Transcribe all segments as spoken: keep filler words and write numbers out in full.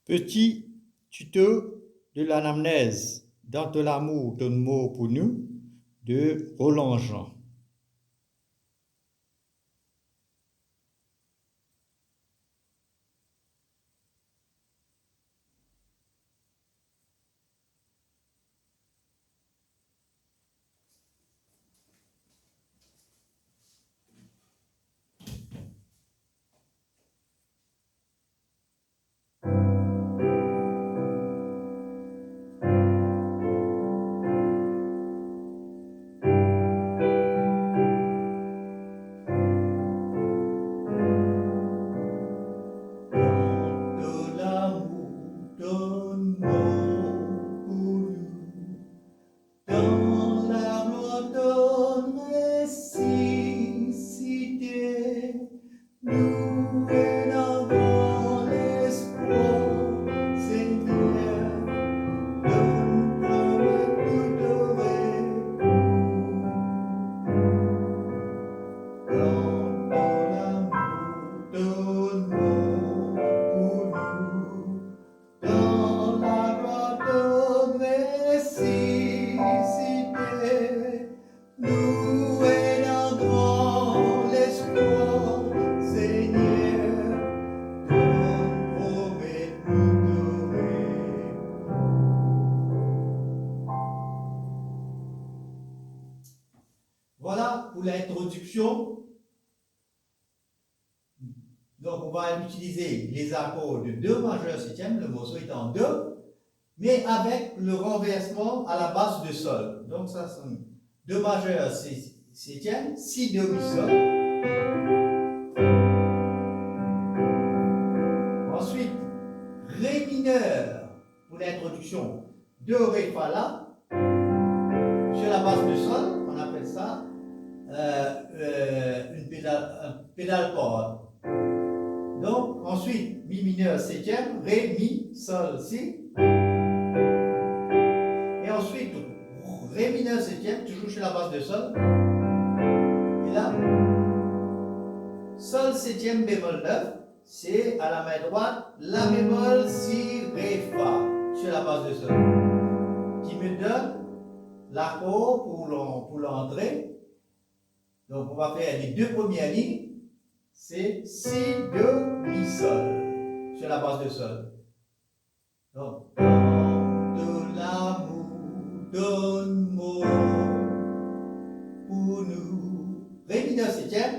Petit tuto de l'anamnèse dans Ton lamour, tonn mor pou nou, de Roland Jean. Dan to lamour, tonn mor pou nou. Dan laglwar, tonn resisite. Nou ena gran lespwar, Segner, tonn promet nou to retou. Dan to lamour, tonn mor pou nou. Dan laglwar, tonn resisite. Nou ena gran lespwar, Segner, tonn promet nou to retou. Voilà pour l'introduction. Donc, on va utiliser les accords de do majeur septième, le morceau est en do, mais avec le renversement à la basse de sol. Donc, ça, c'est do majeur sé-, septième, si, do, mi, sol. Ensuite, ré mineur pour l'introduction, do, ré, fa, la. Sur la basse de sol, on appelle ça, euh, euh, une pédale, un pédale chord. Donc, ensuite, mi mineur septième, ré, mi, sol, si. Et ensuite, ré mineur septième, toujours sur la basse de sol. Et là, sol septième bémol neuf, c'est à la main droite, la bémol, si, ré, fa, sur la basse de sol, qui me donne l'accord pour l'en-, pour l'entrée. Donc, on va faire les deux premières lignes, c'est si, do, mi, sol, sur la basse de sol. Donc, dan to lamour, tonn mor pou nou. Ré mineur septième,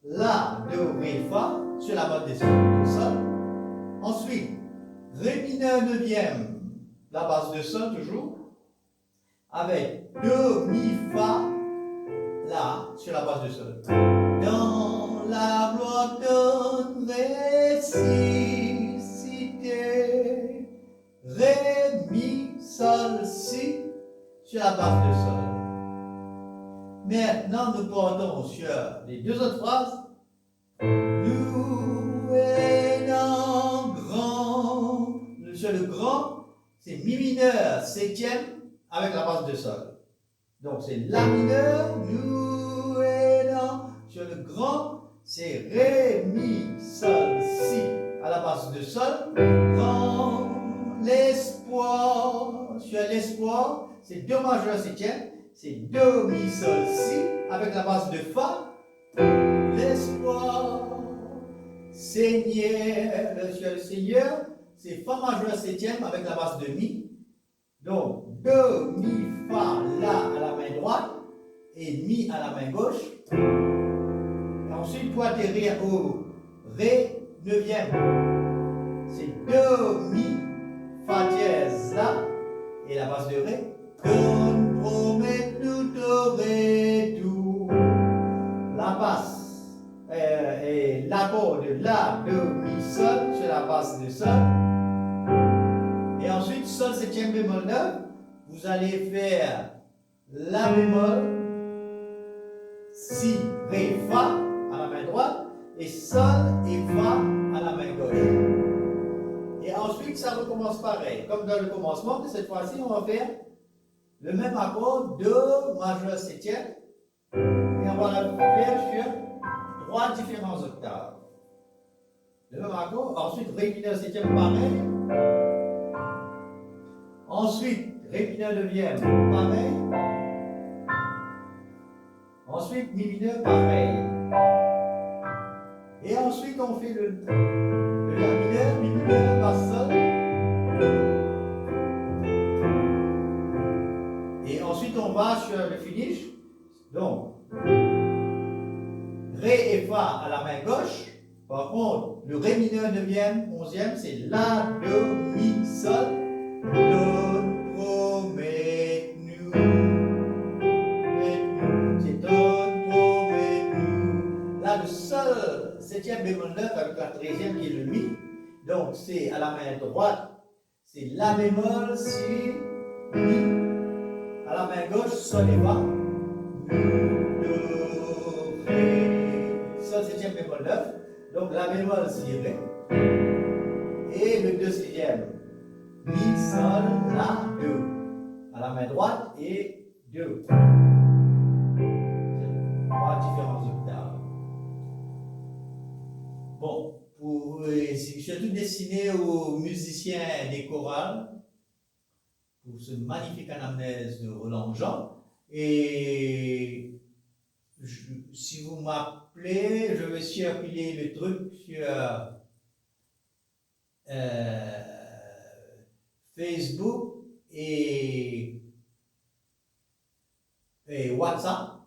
la, do, ré, fa, sur la basse de sol. Ensuite, ré mineur neuvième, la basse de sol toujours, avec do, mi, fa, la, sur la basse de sol. Dan laglwar, tonn resisite. Ré, mi, sol, si, sur la basse de sol. Maintenant, nous partons sur les deux autres phrases. Nou ena gran, sur le grand, c'est mi mineur septième avec la basse de sol. Donc c'est la mineur, nou ena, sur le grand, c'est ré, mi, sol, si, à la basse de sol. Gran lespwar, sur lespwar, c'est do majeur septième, c'est do, mi, sol, si, avec la basse de fa. Lespwar, Segner, sur le Seigneur, c'est fa majeur septième avec la basse de mi. Donc, do, mi, fa, la à la main droite et mi à la main gauche. Et ensuite, pour atterrir au ré neuvième, c'est do, mi, fa dièse, la, et la basse de ré. Tonn promet nou to retour. La basse, euh, et l'accord de la, do, mi, sol sur la basse de sol. Et ensuite, sol septième bémol neuf, vous allez faire la bémol, si, ré, fa à la main droite et sol et fa à la main gauche. Et ensuite, ça recommence pareil, comme dans le commencement, mais cette fois-ci, on va faire le même accord, do majeur septième, et on va le faire sur trois différentes octaves. Le même accord. Ensuite, ré mineur septième, pareil. Ensuite, ré mineur neuvième, pareil. Ensuite, mi mineur, pareil. Et ensuite, on fait le, le la mineur, mi mineur, bas sol. Et ensuite, on va sur le finish. Donc, ré et fa à la main gauche. Par contre, le ré mineur neuvième, onzième, c'est la, do, mi, sol. Tonn, promet nou, promet nou, c'est tonn, promet nou. Là, le sol septième bémol neuf avec la treizième qui est le mi. Donc, c'est à la main droite, c'est la bémol, si, mi. À la main gauche, sol et fa. Mi, do, ré. Sol septième bémol neuf. Donc, la bémol, si, ré. Et le do septième. Mi, sol, la, do. À la main droite et do. Trois différentes octaves. Bon, pour, euh, c'est surtout destiné aux musiciens des chorales, pour ce magnifique anamnèse de Roland Jean. Et je, si vous m'appelez, je vais circuler le truc sur, euh, Facebook et, et WhatsApp.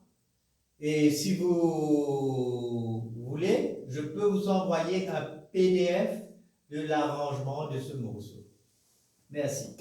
Et si vous voulez, je peux vous envoyer un P D F de l'arrangement de ce morceau. Merci.